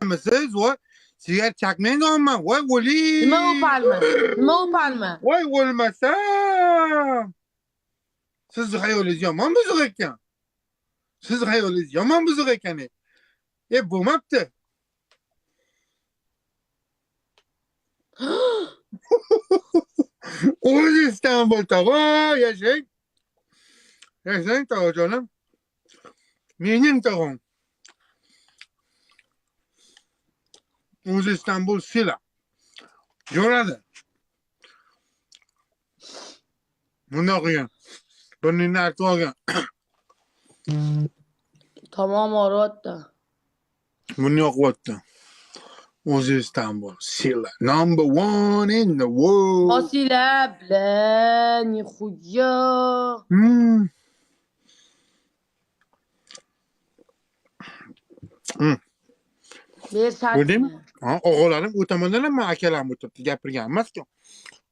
O'pganmisiz? Voy, sigaret chakmang deyapman. Voy o'ling. Nima o'palma? Nima o'palma? Voy o'lmasam. Sizni xayolingiz yomon buzuq ekan. Siz xayolingiz yomon buzuq ekan. E bo'lmabdi. O'zi Istanbul tog'a, yashang. Yashang tog'ajonim. Mening tog'am. O'zi Istanbul sila. Jo'radi. Bundoq qilgan. Burningni artib olgan. Tamom og'riyapti. Buni yoqyapti. O'zi Istanbul sila. Number one in the world. Osila, бля, нихуя. Ber shartni. Ko'rdingmi? Ha, o'g'larim u tomondan ham akalarim o'tiribdi, gapirgan emas-ku.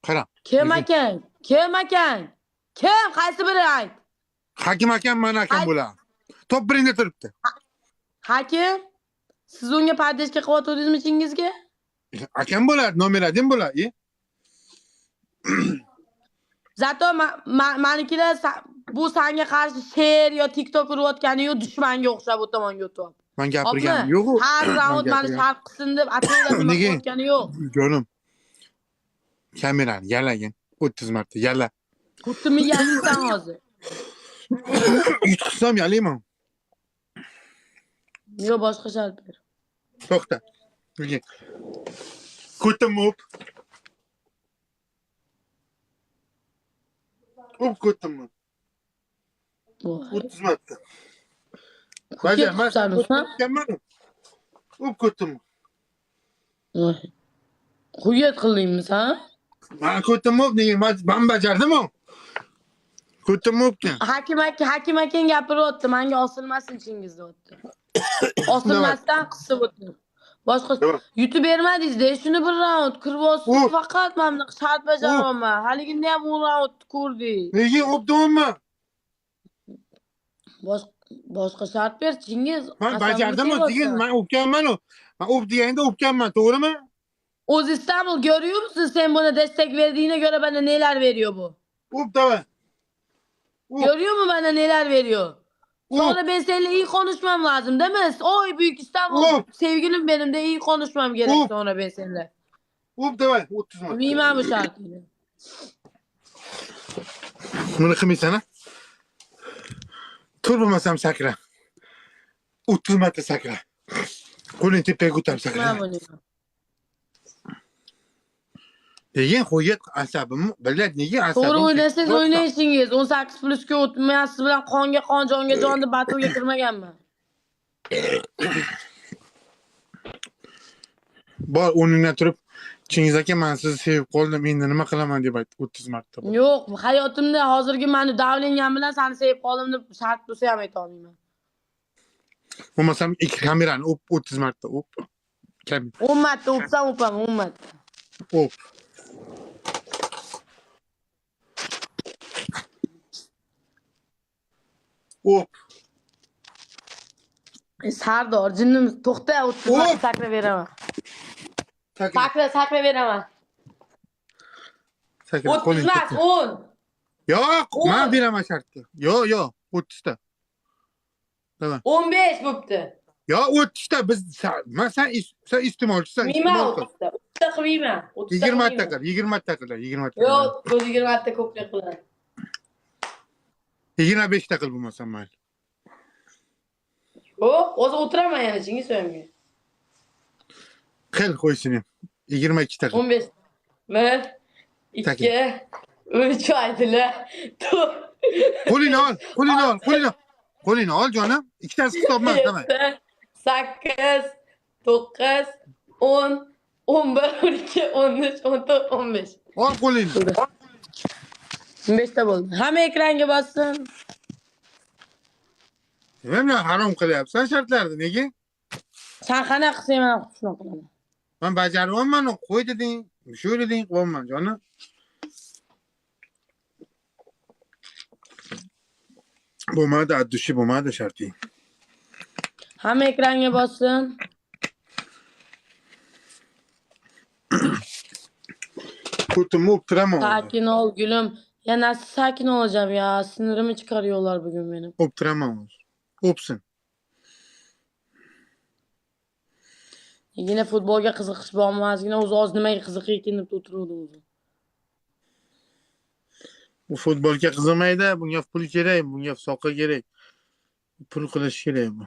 Qara. Kim akang? Kim akang? Kim? Qaysi biri ayt? Hakim akam, mana akam bo'ladi. Top birinda turibdi. Hakim? Siz unga podeshka qilyotgandingizmi Chingizga? Akam bo'ladi, nomer 1 bo'ladi. Zato manikilar bu sanga qarshi she'r yo TikTok urayotgani yo'q, dushmanga o'xshab u tomonga o'tyapti. Men gapirganim yo'q-u. Har raund meni sharq qilsin deb ataylab nima qilayotgani yo'q. Jonim. Kamerani yalagin 30 marta yala. Xuddi yalaysan hozir. Yutqizsam yalayman. Yo'q, boshqa shart ber. To'xta. Ko'tim o'p. O'p ko'timni. 30 marta. Bajarman. O'p ko'timni. Hujjat qildingmi sen? Men ko'timni o'p nega? Men bajardim-ku. Ko'timni o'pgan. Hakim aka, Hakim akang gapiryapti, menga osilmasin Chingiz deyapti. Osilmasdan qisib o'tir. Boshqa yutib bermadingiz-da, shuni bir raund kirib olsin, faqat mana bunaqa shart bajaryapman. Haliginda ham 10 raund ko'rdik. Nega o'pdimmi? Boshqa shart ber Chingiz. Men bajardim-ku, degan, men o'pganman-ku. Men o'p deganda o'pganman, to'g'rimi? Oz İstanbul görüyor musun sen buna destek verdiğine göre bana neler veriyor bu? O'p davay. Görüyor mu bana neler veriyor? Sonra ben seninle iyi konuşmam lazım değil mi? Oy Büyük İstanbul sevgilim benim de iyi konuşmam gerek sonra ben seninle. O'p davay 30 marta. Bilmem bu şarkıyı. Buni qilmaysan ha? Tur bo'lmasam sakra. 30 marta sakra. Qo'ling tepaga ko'tarib sakra. Nega qo'yat asabimni biladi, nega asabim? To'g'ri o'ynasangiz o'ynaysingiz. 18 plusga o'tmaysiz siz bilan qonga qon, jonga jon deb batuvga kirmaganman. Bor o'rningdan turib, Chingiz aka, men sizni sevib qoldim, endi nima qilaman deb aytdi 30 marta. Yo'q, hayotimda hozirgi meni davlengam bilan seni sevib qoldim deb shart bo'lsa ham ayta olmayman. Bo'lmasam ikki kamerani o'p 30 marta o'p. 10 marta o'psam o'paman, 10 marta. O'p. O'p. Sardor, jinnim to'xta, 30 marta sakrab beraman. Sakra, sakra beraman. 30 emas, 10. Yo'q, men beraman shartni. Yo'q, yo'q, 30 ta. Tamam. 15 bo'pti. Yo'q, 30 ta biz men sen iste'molchisan. Qilmayman 30 ta. 30 ta qilmayman. 20 ta qil, 20 ta qil, 20 ta. Yo'q, o'zi 20 ta ko'plik qiladi. 25 ta qil bo'lmasam mayli. Yo'q, o'zi o'tiraman yana Chingiz o'yinga. Qil qo'ysin. 22 ta. 15. 1 2 3 aydilar. 4. Qo'lingni ol, qo'lingni ol, qo'lingni ol. Qo'lingni ol jonim. Ikkitasi hisobmas, tamam. 8 9 10 11 12 13 14 15. Ol qo'lingni. 15 ta bo'ldi. Hamma ekranga bossin. Nima bilan harom qilyapsan shartlarni, nega? Sen qanaqa qilsang men shunaqa qilaman. Men bajaryapman, qo'y deding, shu deding, qilyapman jonim. Bo'lmadi, addushi bo'lmadi sharting. Hamma ekranga bossin. Ko'timni o'ptiraman hozir. Sakin ol gülüm. Ya nasıl sakin olacağım ya? Sinirimi çıkarıyorlar bugün benim. O'ptiraman hozir. O'psin. Yine futbolga qiziqish bormi? Ozgina o'zi oz nimaga qiziq ekan deb o'tiruvdim o'zi. Bu futbolga qiziqmaydi, bunga pul kerak, bunga soqqa kerak. Pul qilish kerak bu.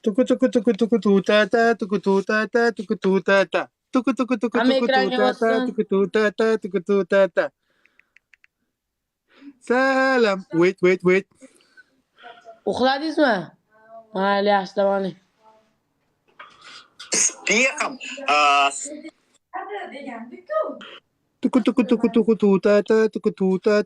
Tuku tuku tuku tuku tu ta ta tuku tu ta ta tuku tu ta ta. Tuku tuku tuku Hamma tuku tu ekranga ta ta bossin. Tuku tu ta ta tuku tu ta ta. Salam. Wait, wait, wait. Uxladingizmi? Mayli, yaxshi, dam oling. Успехом. Tuku tuku tuku tuku tu ta ta tuku tu ta.